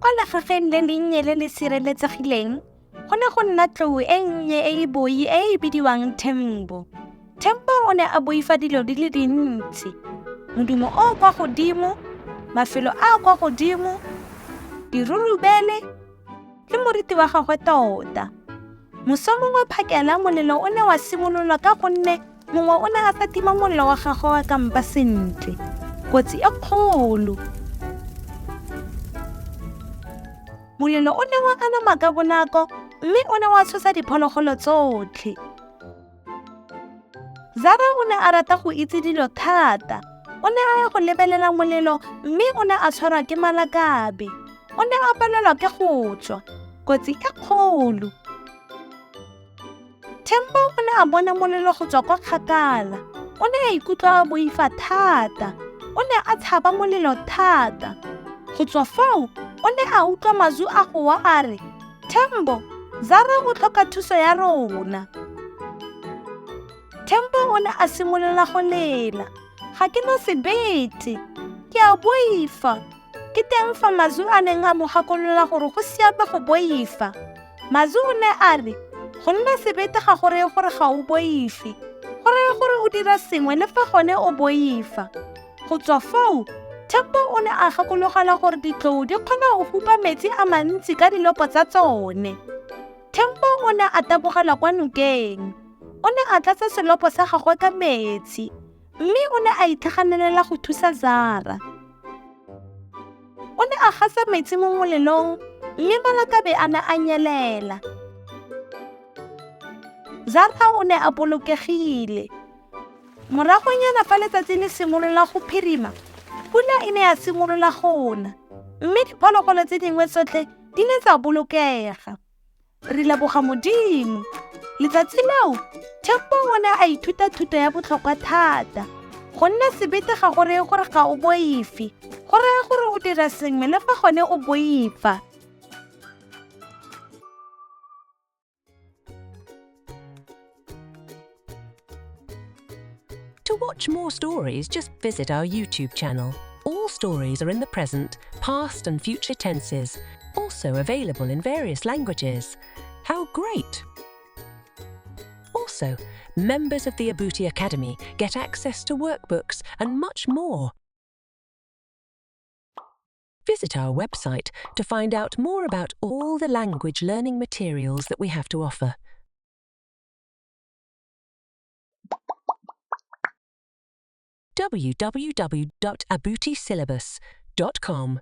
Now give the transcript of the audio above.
Kwa legageng le lennye le le sireletsegileng, go ne go nna tlou e nnye e e boi e e bidiwang Thembo. Thembo o ne a boifa dilo di le dintsi. Modumo o o kwa godimo, mafelo a a kwa godimo, dirurubele le moriti wa gagwe tota. Moso mongwe phakela molelo o ne wa simololwa ka gonne mongwe o ne a sa tima molelo wa gagwe wa kampa sentle. Kotsi e kgolo. Molelo o ne wa anama ka bonako mme o ne wa tshosa diphologolo tsotlhe. Zara o ne a rata go itse dilo thata. O ne a ya go lebelela molelo mme o ne a tshwarwa ke malakabe. O ne a palelwa ke go tswa. Kotsi e kgolo. Thembo o ne a bona molelo go tswa kwa kgakala. O ne a ikutlwa a boifa thata. O ne a tshaba molelo thata. Go tswa foo, o ne a utlwa Mazu a goa a re, Thembo, Zara o tlhoka thuso ya rona. Thembo o ne a simolola go lela. Ga ke na sebete. Ke a boifa. Ke teng fa Mazu a neng a mo gakolola gore go siame go boifa. Mazu o ne a re, go nna sebete ga go reye gore ga o boife. Go raya gore o dira sengwe le fa gone o boifa. Go tswa foo, Thembo o ne a gakologelwa gore ditlou di kgona go hupa metsi a mantsi ka dilopo tsa tsone. Thembo o ne a tabogela kwa nokeng. O ne a tlatsa selopo sa gagwe ka metsi, mme o ne a itlhaganelela go thusa Zara. O ne a gasa metsi mo molelong, mme malakabe a ne a nyelela. Zara o ne a bolokegile. Moragonyana fa letsatsi le simolola go phirima, pula e ne ya simolola go na, mme diphologolo tse dingwe tsotlhe di ne tsa bolokega. Re leboga Modimo. Letsatsi leo, Thembo o ne a ithuta thuto ya botlhokwa thata. Go nna sebete ga go reye gore ga o boife, go raya gore o dira sengwe le fa gone o boifa. To watch more stories, just visit our YouTube channel. All stories are in the present, past, and future tenses, also available in various languages. How great! Also, members of the Abuti Academy get access to workbooks and much more. Visit our website to find out more about all the language learning materials that we have to offer. www.abutisyllabus.com.